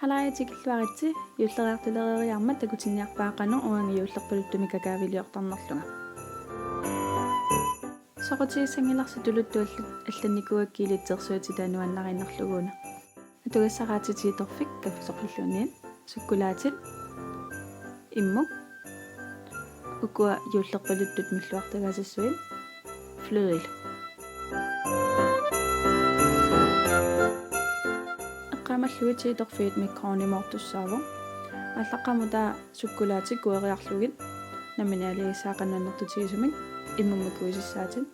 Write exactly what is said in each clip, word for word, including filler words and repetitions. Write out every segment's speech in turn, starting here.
Haluu, tikilluaritsi. Juulleriartulereeriarmat takutinniarpara qanoq uanga juullerpaluttumi kakaaviliortarnerlunga. Soqutigissanngilarsi tuluttut allat allannikuuakka ilitsersuutit taava nuannariinnarlugu una. Atugassaraat tiitorfik kaffisoqalluunniit, sukkulaatit, immuk, ukua juullerpaluttut milluartagaasissuit, flødel. Eqqaamallugit tiitorfiit mikroovnimoortussaavoq. Aallaqqaammut taava sukkulaatit kueriarlugit nammineq aalajangissavat qanoq annertutigisumik immummut kuisissaatit.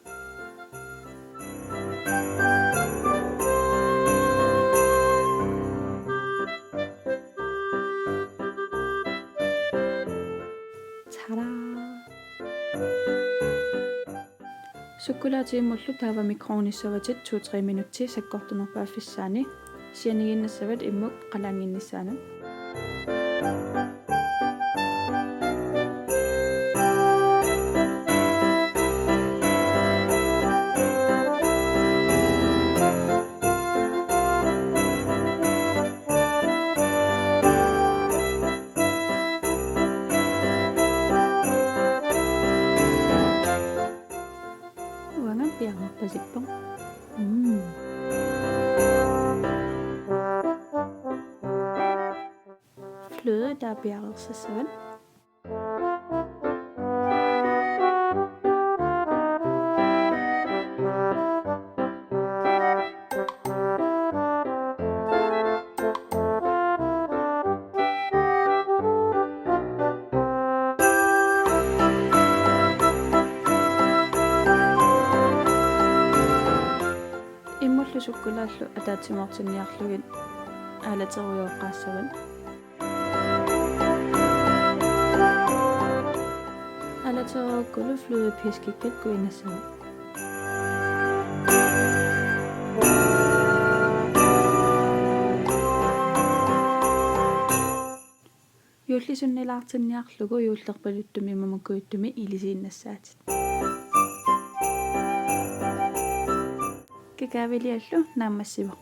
Tada! Sukkulaatit immullu taava mikroovnissavatit to-tre minutsit sakkortunerpaaffissaani. Sianigiinnassavat immut qalaannginnissaanut. Uanga piareerpasippoq. Mm. Fløde, taava piareersassavat. Immullu sukkulaallu ataatsimoortinniarlugit aalaterujoqqaassavat. Aalaterukkulu flødepiskikkat kuinassavat. Juulli sunnilaartinniarlugu juullerpaluttumi immumut kujuttumi ilisiinnassaatit. Kakaaviliallu naammassivoq.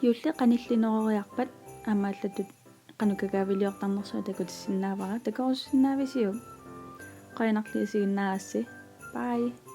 Juulli qanillineroriarpat aamma allatut qanoq kakaaviliortarnersunga takutissinnaavara, takorusussinnaavisiuk? Qujanarlu isiginnaarassi. Bye.